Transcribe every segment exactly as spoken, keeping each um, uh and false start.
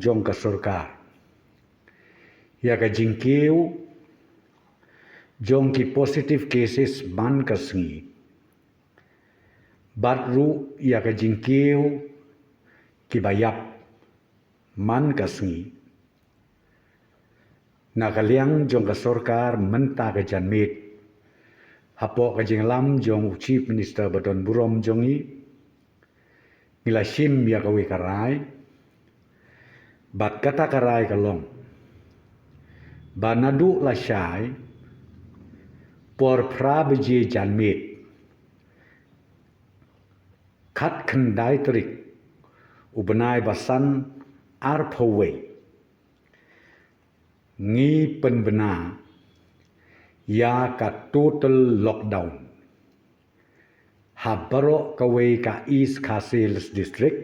jong ka sorkar ïa ka jingkiew jong ki positive cases man ka sngi, bad ruh ïa ka jingkiew kiba ïap man ka sngi. Na ka liang jong ka sorkar mynta ka janmiet, hapoh ka jingïalam jong u Chief Minister ba don burom jong ngi, ngi la shim ïa kawei ka rai, bad kata ka rai ka long ba naduh lashai por phra baje janmiet, khatkhyndai tarik u bnai ba san arphew wei, ngi pynbna ïa ka total lockdown ha baroh kawei ka East Khasi Hills District.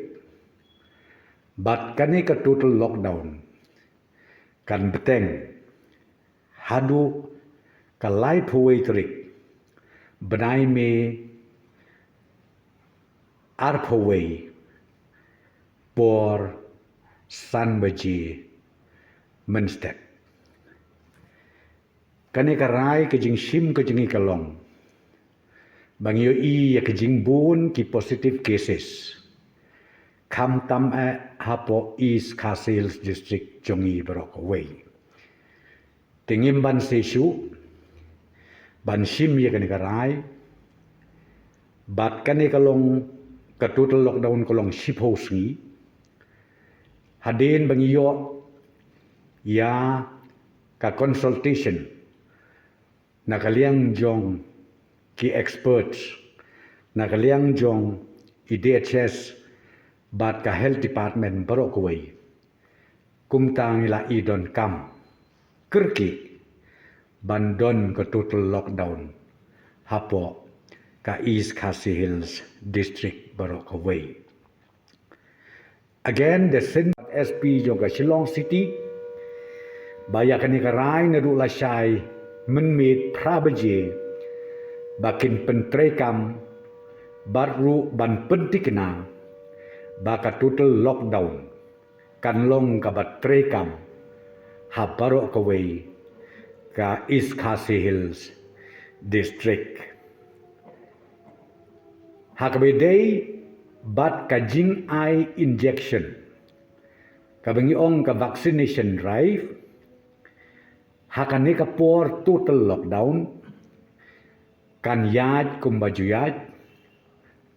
Bad kane ka total lockdown kan bteng haduh ka laiphew wei tarik bnai May arphew wei por san baje mynstep. Kane ka rai ka jingshim ka jong ngi ka long ba ngi ïohi ïa ka jingbun ki positive cases, khamtam eh hapoh East Khasi Hills District jong ngi baroh kawei. Te ngim ban seisoh ban shim ïa kane ka rai, bad kane ka long, ka total lockdown ka long shiphew sngi. Hadien ba ngi ïoh ïa ka consultation na ka liang jong ki experts, na ka liang jong i D H S bad ka Health Department baroh kawei, kumta ngi la ïoh donkam kyrkieh ban don ka total lockdown hapoh ka East Khasi Hills District baroh kawei. Again, the same S P jong ka Shillong City, ba ïa kane ka rai naduh lashai mynmiet phra baje ba kin pyntreikam, bad ruh ban pyntikna ba ka total lockdown kan long kaba treikam ha baroh kawei ka East Khasi Hills District. Ha kaba ïadei bad ka jingai injection, kaba ngi ong ka vaccination drive, ha kane ka por total lockdown kan ïaid kumba ju ïaid,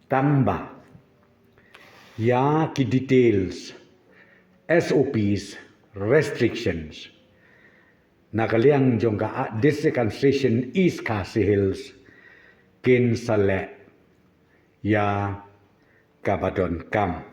tangba ïa ki details, S O Ps, restrictions na ka liang jong ka District Administration East Khasi Hills kin sa leh ïa kaba donkam.